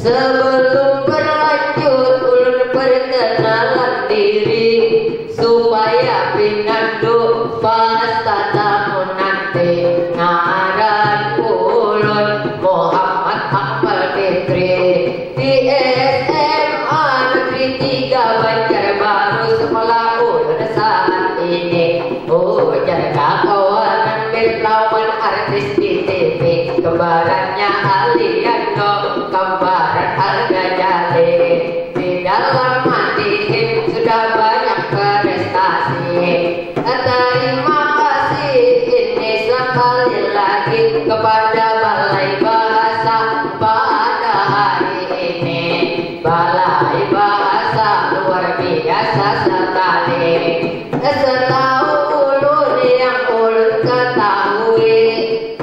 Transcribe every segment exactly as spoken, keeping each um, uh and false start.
Sebelum berlanjut, ulun perkenalan diri supaya Banjar Baru sekolah ulun saat ini, ujar kakawanan Bib lawan artis di T V, kembarannya Aliando, kembaran Al Ghazali. Di dalam hati sudah banyak prestasi. Terima kasih ini sekali lagi kepada Balai Bahasa pada hari ini. Balai Bahasa luar biasa sekali. Setahu ulun yang ulun ketahui,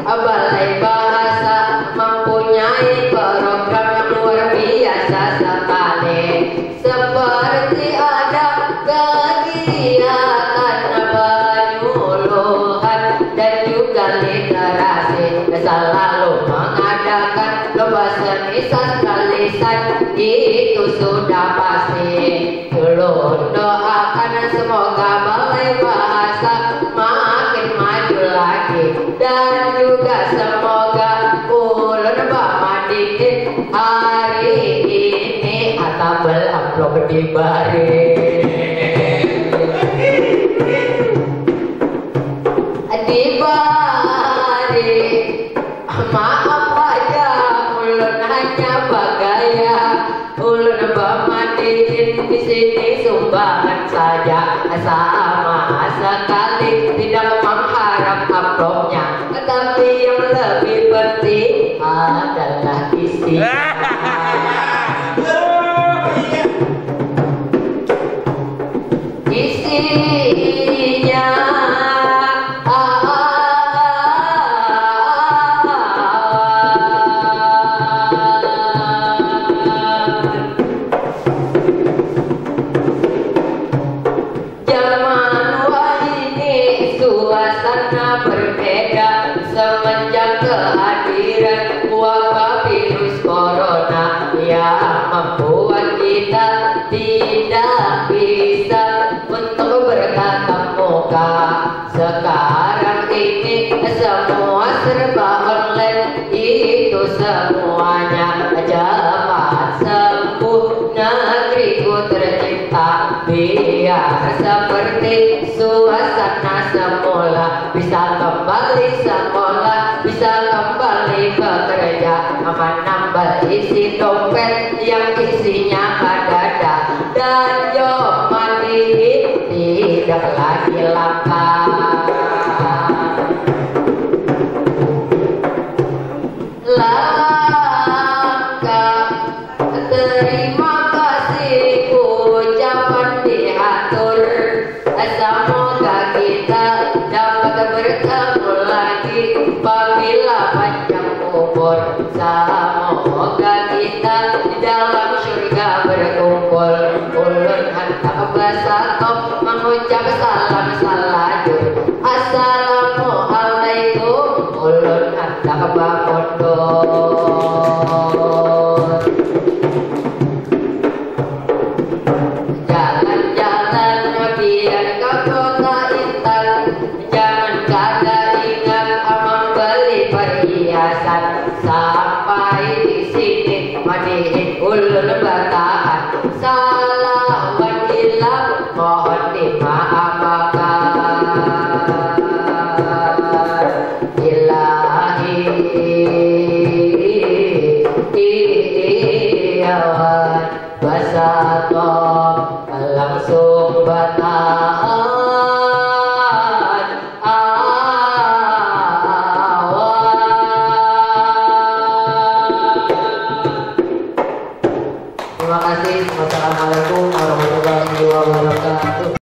Balai Bahasa mempunyai program yang luar biasa sekali. Seperti ada kegiatan penyuluhan dan juga literasi, selalu mengadakan lomba seni saskalisan, itu sudah pasti. Ulun doakan semoga Balai Bahasa makin maju lagi, dan juga semoga ulun bamadihin hari ini atabel amplop dibari. Dibari. Maaf aja, ulun hanya bagaya. Ulun bamadihin di sini sumbangan saja, sama sekali tidak mengharap amplopnya. Tapi yang lebih penting adalah isinya. Isinya. Zaman wahini suasana berbeda semenjak kehadiran wabah virus corona yang membuat kita tidak bisa untuk bertatap muka. Sekarang ini semua serba online, itu semuanya cepat sembuh negeriku tercinta. Biar seperti suasana semula, bisa kembali sekolah, bisa kembali bekerja, menambah isi dompet yang isinya kadada, dan jo mati tidak lagi langka. Langka. Terima kasih ucapan dihatur. Semoga kita dapat bertemu lagi pabila panjang umur. Semoga kita di dalam surga berkumpul. Ulun handak basatop mengucap salam salajur. Assalamualaikum. Ulun handak bamundur. Jalan-jalan pian ka Kota Intan, jangan kada ingat mambali perhiasan. Sampai di sini madihin ulun batahan. Salah wan hilang mohon dimaafakan. Ilahi, iya wan basatop langsung batahan awan. Terima kasih. Wassalamualaikum warahmatullahi wabarakatuh.